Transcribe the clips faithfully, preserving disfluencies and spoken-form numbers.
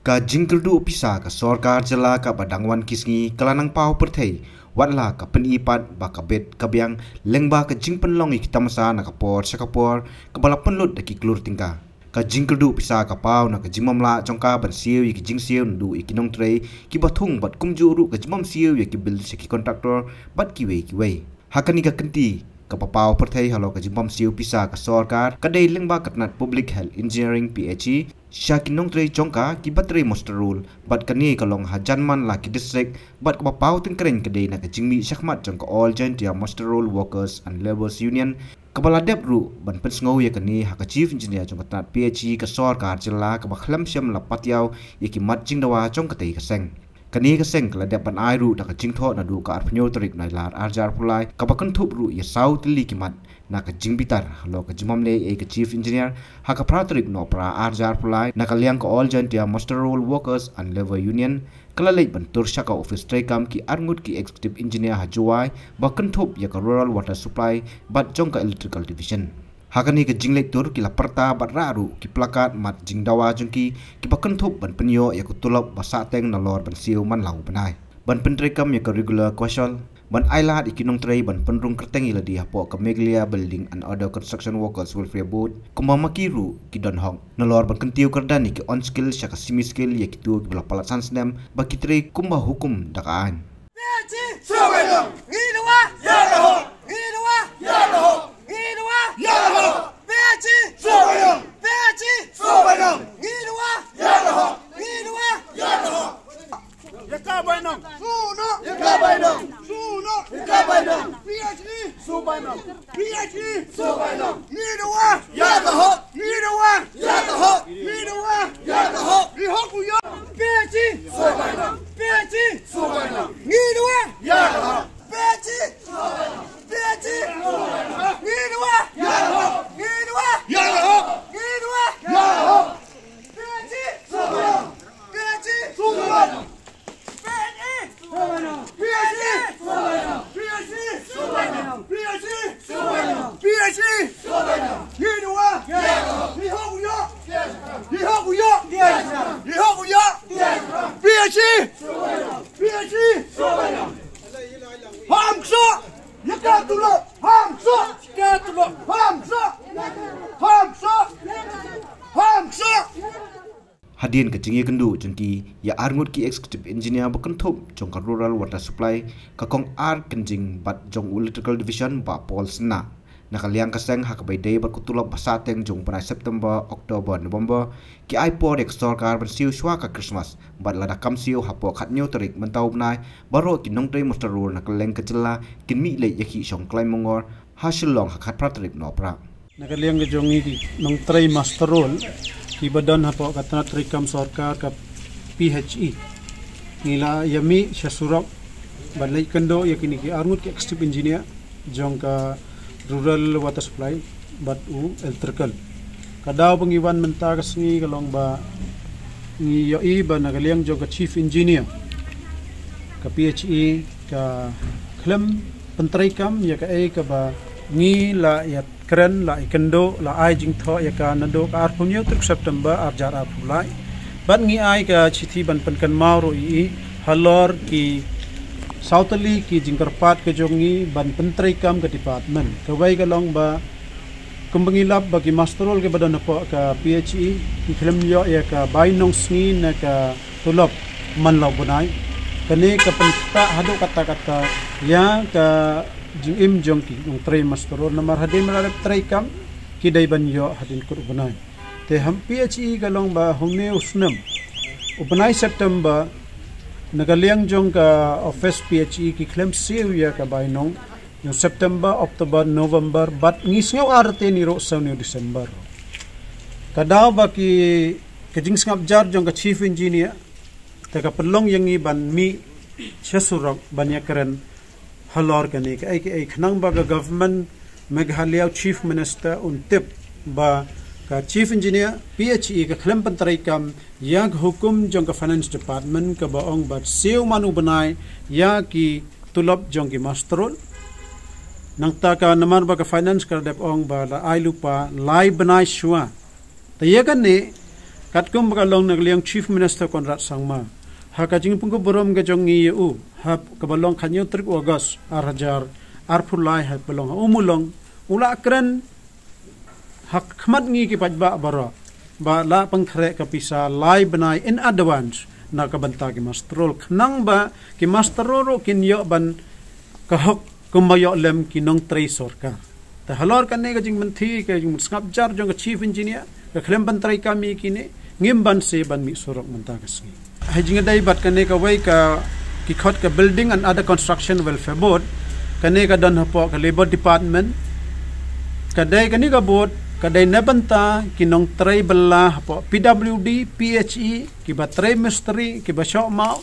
Ka jingkyrduh pisa ka sorkar jylla kaba dang wan ki sngi ka la nang paw pyrthei, wat la ka pyni pat ba ka bit ka biang lyngba ka jingpynlong ïa ki tamasa na ka por sha ka por kaba la pynlut da ki klur tyngka. Ka jingkyrduh pisa ka paw na ka jingbym lah jong ka ban siew ïa ki jingsiew naduh ïa ki nongtrei kiba thung bad kumjuh ruh ka jingbym siew ïa ki bill sha ki kontraktor bad kiwei kiwei. Ha kane ka kynti kaba paw pyrthei halor ka jingbym siew pisa ka sorkar ka dei lyngba ka tnat Public Health Engineering, P H E, sha ki nongtrei jong ka kiba trei muster roll, bad kane ka long hajan man la ki district, bad kaba paw tyngkreiñ ka dei na ka jingmih shakhmat jong ka All Jaintia Muster Roll Workers and Labourers Union, kaba la dep ruh ban pynsngew ïa kane ha ka Chief Engineer jong ka tnat P H E ka sorkar jylla kaba khlem shym la patiaw ïa ki mat jingdawa jong katei ka seng. Kane ka seng ka la dep ban ai ruh da ka jingthoh naduh ka arphew tarik Nailar arhajar arphew lai, kaba kynthup ruh ïa saw tylli ki mat na ka jingbitar halor ka jingbym leh ei ka Chief Engineer. Ha ka phra tarik Nohprah arhajar arphew lai, na ka liang ka All Jaintia Muster Roll Workers and Labour Union ka la leit ban tur sha ka office treikam ki arngut ki executive engineer ha Jowai ba kynthup ïa ka rural water supply bad jong ka electrical division. Ha kane ka jingleit tur ki la pyrta bad rah ruh ki plakat mat jingdawa jong ki kiba kynthup ban pynïoh ïa ka tulop ba sahteng nalor ban siew man la u bnai, ban pyntreikam ïa ka regular kaushal, ban ailad ïa ki nongtrei ban pynrung kyrteng ïa lade hapoh ka Meghalaya Building and Other Construction Workers Welfare Board kumba ma ki ruh ki don hok, nalor ban kyntiew kyrdan ïa ki unskilled sha ka semi-skilled ïa kito kiba la palat san snem ba ki trei kumba hukum da ka aiñ. Yaka bainong. Suno. Yaka bainong. Suno. Yaka bainong. P H E. Subainong. P H E. Subainong. Ngi dawa. Yaka hok. Ngi dawa. Yaka hok. Ngi dawa. Yaka hok. Ngi hok u ïoh. P H E. Subainong. P H E. Subainong. Ngi dawa. Yaka hok. P H E. Subainong. P H E. Subainong. Ngi dawa. Yaka hok. Ngi dawa. Yaka hok. Ngi dawa. Yaka hok. P H E. Subainong. P H E. Subainong. Hamsa! Yaka tulop! Hamsa! Yaka tulop! Hamsa! Hamsa! Hamsa! Hadien ka jingïakynduh jong ki ïa arngut ki executive engineer ba kynthup jong ka rural water supply, ka Kong R. Kynjing, bad jong u electrical division Bah Paul Synnah, na ka liang ka seng ha kaba ïadei bad ka tulop ba sahteng jong u bnai September, October, November, ki ai por ïa ka sorkar ban siew shuwa ka Christmas, bad lada kam siew hapoh khathynñiew tarik mynta u bnai, baroh ki nongtrei muster roll na kylleng ka jylla kin mih leit ïakhih shong Khlainmongor ha Shillong ha khatphra tarik Nohprah. Na ka liang ka jong ngi ki nongtrei muster roll kiba don hapoh ka tnat treikam sorkar ka P H E, ngi la ïa mih sha surok ban leit kynduh ïa kine ki arngut ki executive engineer jong ka rural water supply bad u electrical. Ka daw ba ngi wan mynta ka sngi ka long ba ngi ïohi ba na ka liang jong ka chief engineer ka P H E ka khlem pyntreikam ïa kaei kaba ngi la ïa kren, la ïa kynduh, la ai jingthoh ïa ka naduh ka arphew hynñiew tarik September arhajar arphew lai. Bad ngi ai ka shithi ban pynkynmaw ruh ïa i halor ki saw tylli ki jingkyrpad ka jong ngi ban pyntreikam ka department. Kawei ka long ba kumba ngi lap ba ki muster roll kiba don hapoh ka P H E ki khlem ïoh ïa ka bai nongsngi ne ka tulop man la u bnai. Kane ka pyntah haduh katta katta ïa ka jingim jong ki nongtrei muster roll namar hadien ba la dep treikam ki dei ban ïoh hadien kut u bnai. Te ha P H E ka long ba hynne u snem u bnai September na ka liang jong ka office P H E ki khlem siew ïa ka bai nong jong September, October, November bad ngi sngew artatien ruh saw hynñiew December. Ka daw ba ki ka jingsngap jar jong ka chief engineer te ka pynlong ïa ngi ban mih sha surok ban ïa kren halor kane kaei kaei khnang ba ka government Meghalaya, chief minister un tip ba ka chief engineer P H E ka khlem pyntreikam ïa ka hukum jong ka finance department kaba ong ba siew man u bnai ïa ki tulop jong ki muster roll. Nangta ka namar ba ka finance ka dep ong ba la ai lypa lai bnai shuwa. Te ïa kane, katkum ba ka long na ka liang Chief Minister Conrad Sangma, ha ka jingpynkup burom ka jong ngi ïa u ha kaba long khathynñiew tarik August ar hajar arphew lai, ha ba long ha Ummulong, u la kren ha khmat ngi ki paidbah baroh ba la pynkhreh ka pisa lai bnai in advance na ka bynta ki muster roll, khnang ba ki muster roll ruh kin ïoh ban ka hok kumba ïoh lem ki nongtrei sorkar. Te halor kane ka jingmynthih, ka jingsngap jar jong ka Chief Engineer, ka khlem ban treikam ïa kine, ngim banse ban mih surok mynta ka sngi. Ha jingïadei bad kane kawei ka, ki khot ka Building and Other Construction Welfare Board, kane ka don hapoh ka Labour Department. Ka dei kane ka board ka dei na bynta ki nongtrei bylla hapoh P W D, P H E, kiba trei mistri, kiba shoh maw,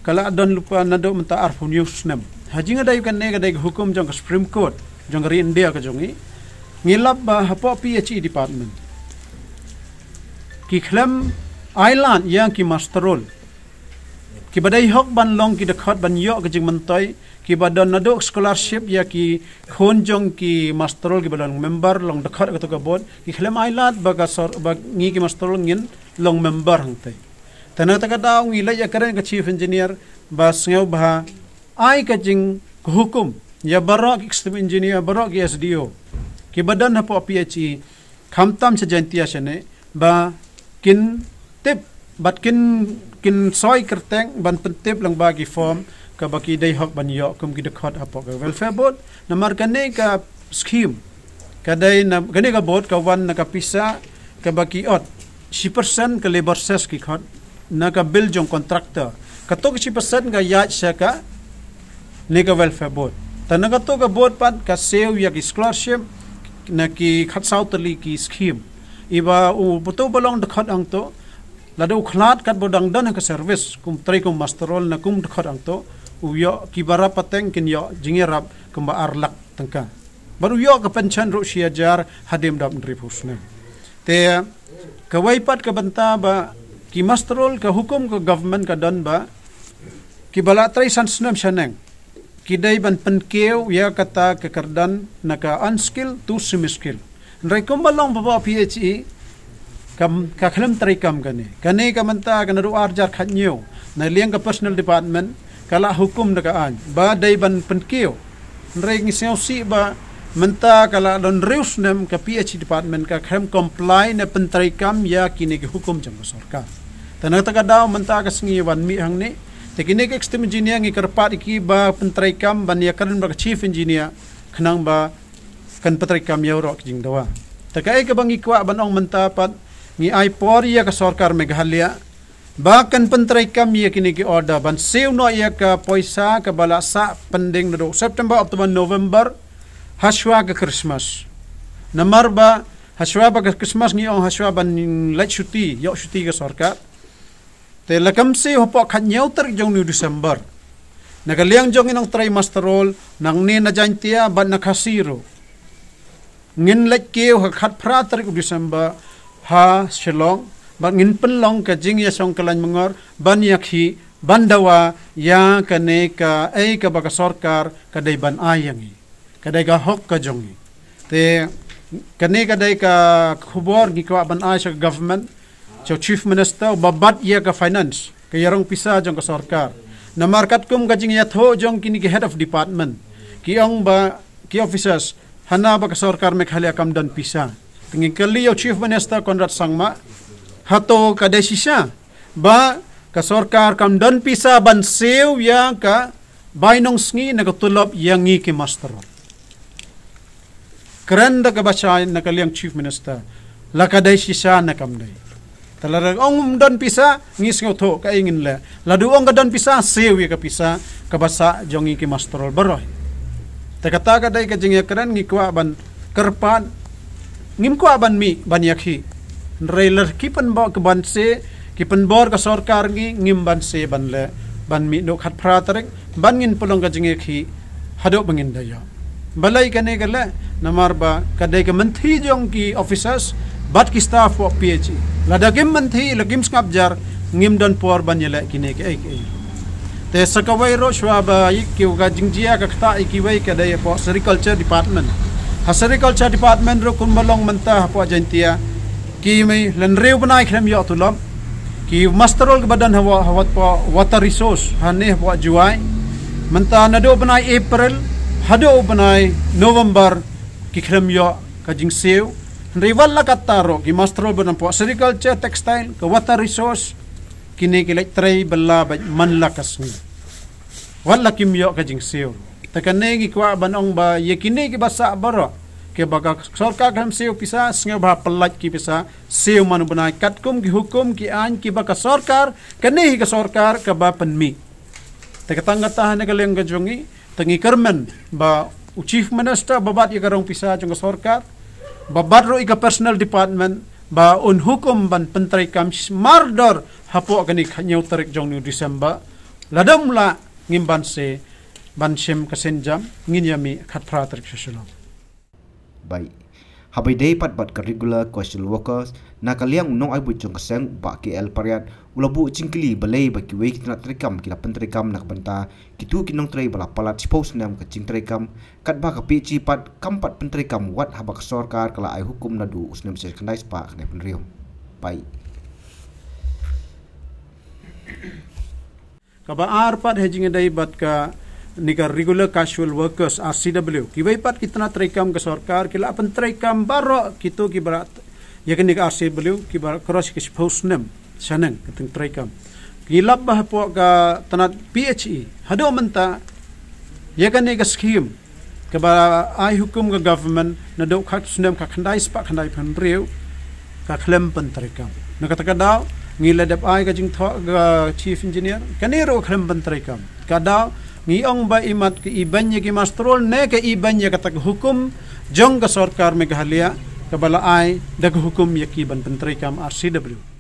ka la don lypa naduh mynta arphew hynñiew snem. Ha jingïadei kane ka dei ka hukum jong ka Supreme Court jong ka ri India ka jong ngi, ngi lap ba hapoh P H E department ki khlem ai lad ïa ki muster roll kiba dei hok ban long ki dkhot ban ïoh ka jingmyntoi, kiba don naduh scholarship ïa ki khun jong ki muster roll kiba long member, long dkhot kato ka board, ki khlem ai lad ba ka sor, ba ngi ki muster roll ngin long member hangtei. Te na kata ka daw ngi leit ïakren ka Chief Engineer ba sngewbha ai ka jing, ka hukum ïa baroh ki executive engineer, baroh ki S D O kiba don hapoh P H E, khamtam sha Jaintia shane, ba kin tip bad kin, kin soi kyrteng ban pyntip lang ba ki form kaba ki dei hok ban ïoh kum ki dkhot hapoh ka welfare board. Namar kane ka scheme ka dei na, kane ka board ka wan na ka pisa kaba ki ot shi percent ka labour cess ki khot na ka bill jong contractor. Kato ka shi percent ka ïaid sha kane ka welfare board. Te na kato ka board pat ka siew ïa ki scholarship na ki khatsaw tylli ki scheme. Iba u pato ba long dkhot hangto, lada u khlad katba dang don ha ka service kum trei kum muster roll na kum dkhot hangto, u ïoh, kiba rap pateng kin ïoh jingïarap kumba ar lak tyngka. Bad u ïoh ka pension ruh shi hajar hadien dap hynriewphew snem. Te kawei pat ka bynta ba ki muster roll, ka hukum ka government ka don ba kiba la trei san snem shaneng ki dei ban pynkiew ïa kata ka kyrdan na ka unskilled to semi-skilled. Hynrei kumba long ba ba P H E ka, ka khlem treikam kane. Kane ka mynta ka naduh ar hajar khathynñiew na liang ka personnel department ka la hukum da ka aiñ ba dei ban pynkiew. Hynrei ngi sngewsih ba mynta ka la don hynriew snem ka P H E department ka khlem comply ne pyntreikam ïa kine ki hukum jong ka sorkar. Te na kata ka daw mynta ka sngi wan mih hangne, te kine ki executive engineer ngi kyrpad ïa ki ba pyntreikam ban ïakren bad ka chief engineer khnang ba kan pyntreikam ïa baroh ki jingdawa. Te kaei kaba ngi kwah ban ong mynta pat, ngi ai por ïa ka sorkar Meghalaya ba kan pyntreikam ïa kine ki order ban siew noh ïa ka poisa kaba la sah pending naduh September, October, November, hashwa ka Christmas. Namar ba hashwa ba ka Christmas ngi ong hashwa ban leit shuti, ïoh shuti ka sorkar. Te la kam siew hapoh khathynñiew tarik jong u December. Na ka liang jong ngi nongtrei muster roll nangne na Jaintia bad na Khasi ruh, ngin leit kiew ha khatphra tarik u December ha Shillong, bad ngin pynlong ka jingïasong kyllain myngor ban ïakhih ban dawa ïa kane kaei kaba ka sorkar ka dei ban ai ïa ngi. Ka dei ka hok ka jong ngi. Te kane ka dei ka khubor ngi kwah ban ai sha ka government, sha u chief minister, uba bat ïa ka finance, ka ïarong pisa jong ka sorkar. Namar katkum ka jingïathuh jong kine ki head of department, ki ong ba ki officers, hana ba ka sorkar Meghalaya kam don pisa. Te ngi kylli ïa u chief minister Conrad Sangma, hato ka dei shisha ba ka sorkar kam don pisa ban siew ïa ka bainong sngi ne ka tulop ïa ngi ki muster roll? Kren da kaba shai na ka liang chief minister, la ka dei shisha ne kam dei. Te lada ong ym don pisa, ngi sngewthuh kaei ngin leh. Lada ong ka don pisa, siew ïa ka pisa kaba sah jong ngi ki muster roll baroh. Te kata ka dei ka jingïakren ngi kwah ban kyrpad, ngim kwah ban mih ban ïakhih. Hynrei lada ki pynbor ka banse, ki pynbor ka sorkar ngi, ngim banse ban leh, ban mih naduh khatphra tarik ban ngin pynlong ka jingïakhih haduh ba ngin da ïoh. Balei kane ka leh? Namar ba ka dei ka mynthi jong ki officers bad ki staff hapoh P H E. Lada kim mynthi, la kim sngap jar, ngim don por ban ïaleh kine kiei kiei. Te sa kawei ruh shuwa ba ïa ki ka jingjia ka ktah ïa kiwei ka dei hapoh Sericulture Department. Ha Sericulture Department ruh kumba long mynta hapoh Jaintia, ki mei lynriew bnai khlem ïoh tulop. Ki muster roll kaba don hawa, hawa hapoh Water Resource hangne hapoh Jowai, mynta naduh bnai April haduh bnai November ki khlem ïoh ka jingsiew. Hynrei wat la katta ruh ki muster roll ba don hapoh Sericulture, Textile, ka Water Resource, kine ki leit trei bylla bad man la ka sngi. Wat la kim ïoh ka jingsiew. Te kane ngi kwah ban ong ba ïa kine kiba sah baroh, kiba ka sorkar khlem siew pisa, sngewbha pyllait ki pisa, siew man u bnai katkum ki hukum ki aiñ kiba ka sorkar, kane hi ka sorkar kaba pynmih. Te ka tang kata ha kane ka liang ka jong ngi, te ngi kyrmen ba u Chief Minister ba bat ïa ka rong pisa jong ka sorkar, ba bat ruh ïa ka Personnel Department, ba un hukum ban pyntreikam mardor hapoh kane ka hynñiew tarik jong u December. Lada ym lah, ngim banse ban shim ka sienjam, ngin ïa mih khatphra tarik sha Shillong. Bai. Haba ïadei pat bad ka regular casual workers, na ka liang u nongai buit jong ka seng, Bah K L Pariat, u la buh jingkylli balei ba kiwei ki tnat treikam ki la pyntreikam na ka bynta kito ki nongtrei ba la palat shiphew snem ka jingtreikam, katba ka P H E pat kam pat pyntreikam wat haba ka sorkar ka la ai hukum naduh u snem shi khyndai spah khyndai phew hynriew. Bai. Kaba ar pat ha jingïadei bad kane ka regular casual workers, R C W. Kiwei pat ki tnat treikam ka sorkar ki la pyntreikam baroh kito kiba la, ïa kane ka R C W kiba la cross ka shiphew snem shaneng ka jingtreikam. Ki lap ba hapoh ka tnat P H E haduh mynta, ïa kane ka scheme kaba ai hukum ka government naduh ka snem ka khyndai spah khyndai phew hynriew, ka khlem pyntreikam. Na kata ka daw ngi la dep ai ka jingthoh ka Chief Engineer, kane ruh khlem pyntreikam. Ka daw ngi ong ba imat ka ibeiñ ïa ki muster roll ne ka ibeiñ ïa kata ka hukum jong ka sorkar Meghalaya, kaba la ai da ka hukum ïa ki ban pyntreikam R C W.